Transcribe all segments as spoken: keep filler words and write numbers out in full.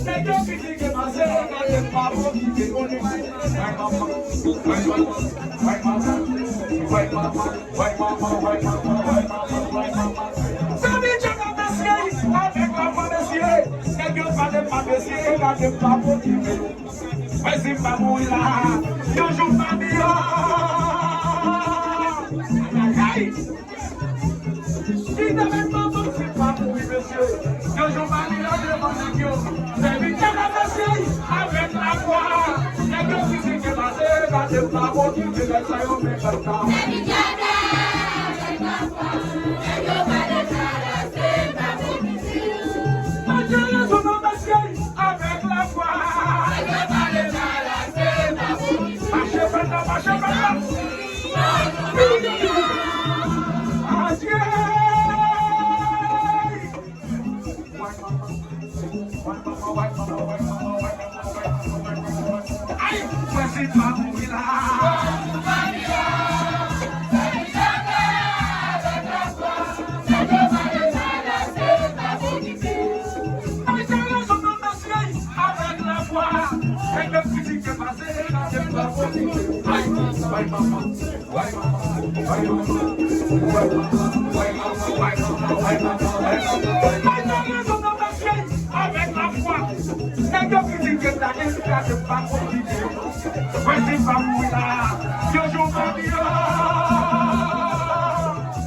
Nèg yo kritike pase, gade pa bon ki te konnen. White mama, white mama, white mama, white mama, white mama, white mama, white mama, white mama. Sèvi Dye nan mesye, avèk lafwa mesye. Nèg yo pale pa mesye, gade pa bon ki te. Mwen si m pa mouri la, yon jou m pa deyò. Ayayay! Li te met manman si pa mouri mesye. Yon jou m pa deyò devan nèg yo. Sèvi Dye la mesye, avèk lafwa. Nèg yo kritike pase, gade pa bon ki te nèg sa yo men kanta. Sèvi Dye la, avèk lafwa. Nèg yo pale sa la, se pa bon ki te. Mwen gen rezon nan mesye. Avèk lafwa. Mache fèt la, mache fèt la. Adye. Ay, mwen si pa mouri la. Ay, avèk lafwa, nèg yo kritike pase, gade pa bon ki te. Ay, ay, mama, ay, mama, ay, mama, ay, mama, ay, mama, ay, mama, ay, mama, ay, mama. Ay, nan rezon nan mesye, avèk lafwa, nèg yo kritike pase, gade pa bon ki te. Mwen si pa mouri la, yon jou m pa deyò.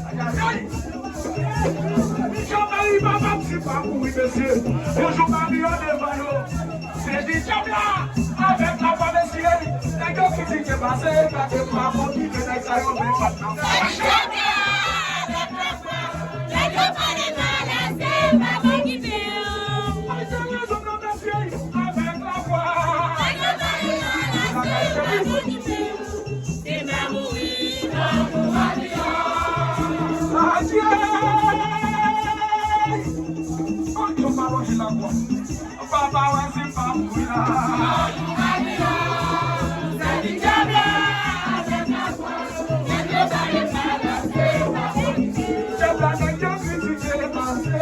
Ayayay. Jean-Marie papa m si pa mouri mesye. Yon jou m pa deyò devan yo. Se di djab la, avèk lafwa mesye. Nèg yo kritike pase, gade pa bon ki te nèg sa yo men bat nan. Nèg yo pale mal, se pa bon ki te yo. Mwen se rezon nan mesye. Avèk lafwa. Nèg yo pale mal, se pa bon ki te yo. Si m pa mouri, m pa mouri. Adye! Ann yo pa lonje lakwa. Papa wè si m pa mouri la. Sèvi djab la, avèk lafwa. Nèg yo pale mal, se pa bon ki te yo. Djab la, nèg yo kritike pase.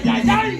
Ayayay!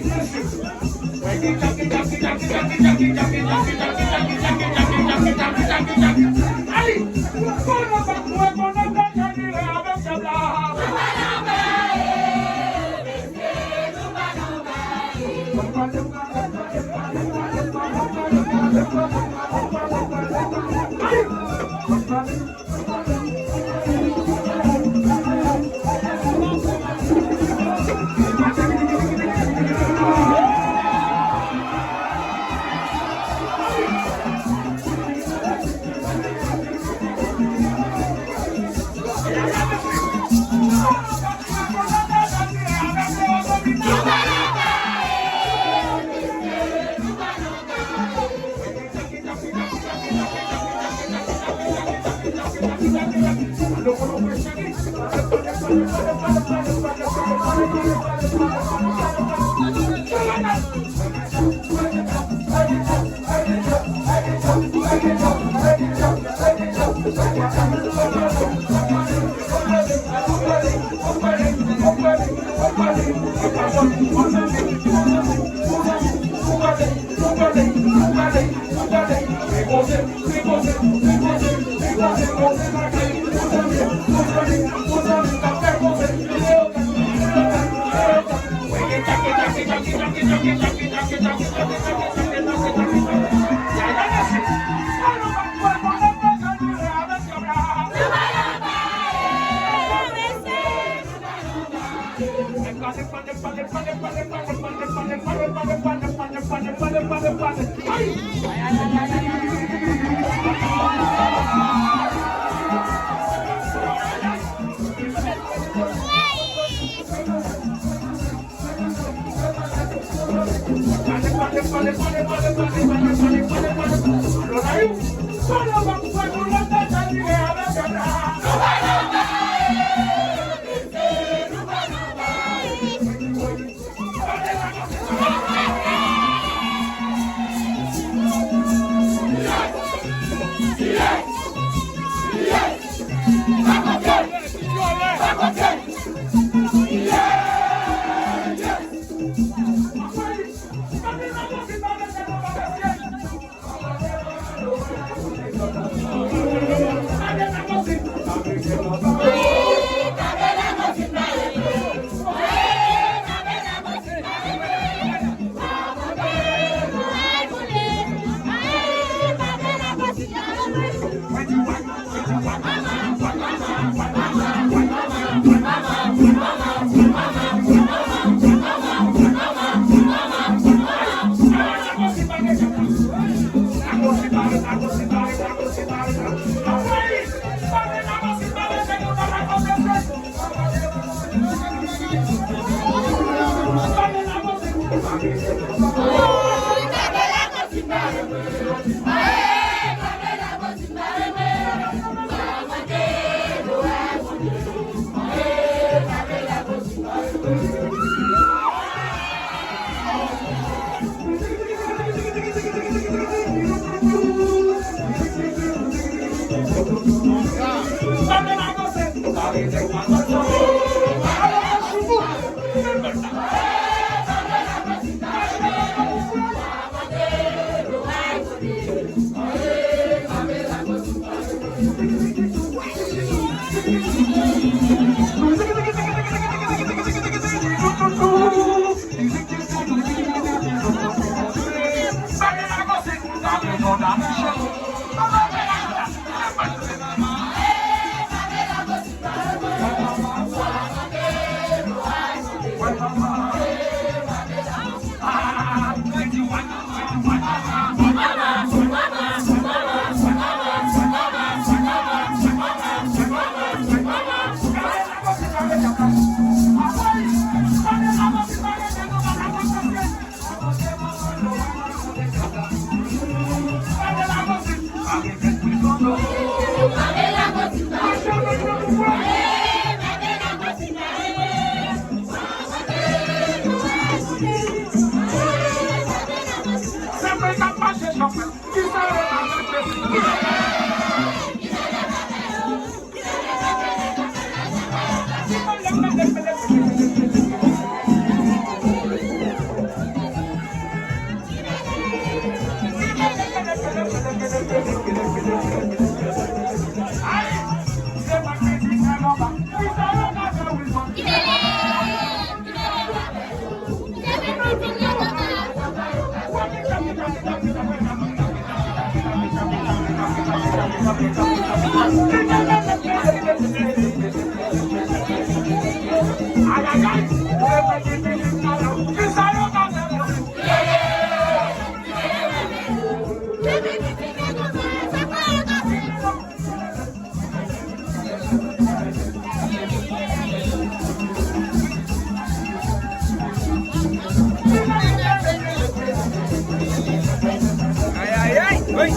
Ay, ay, ay! Wi!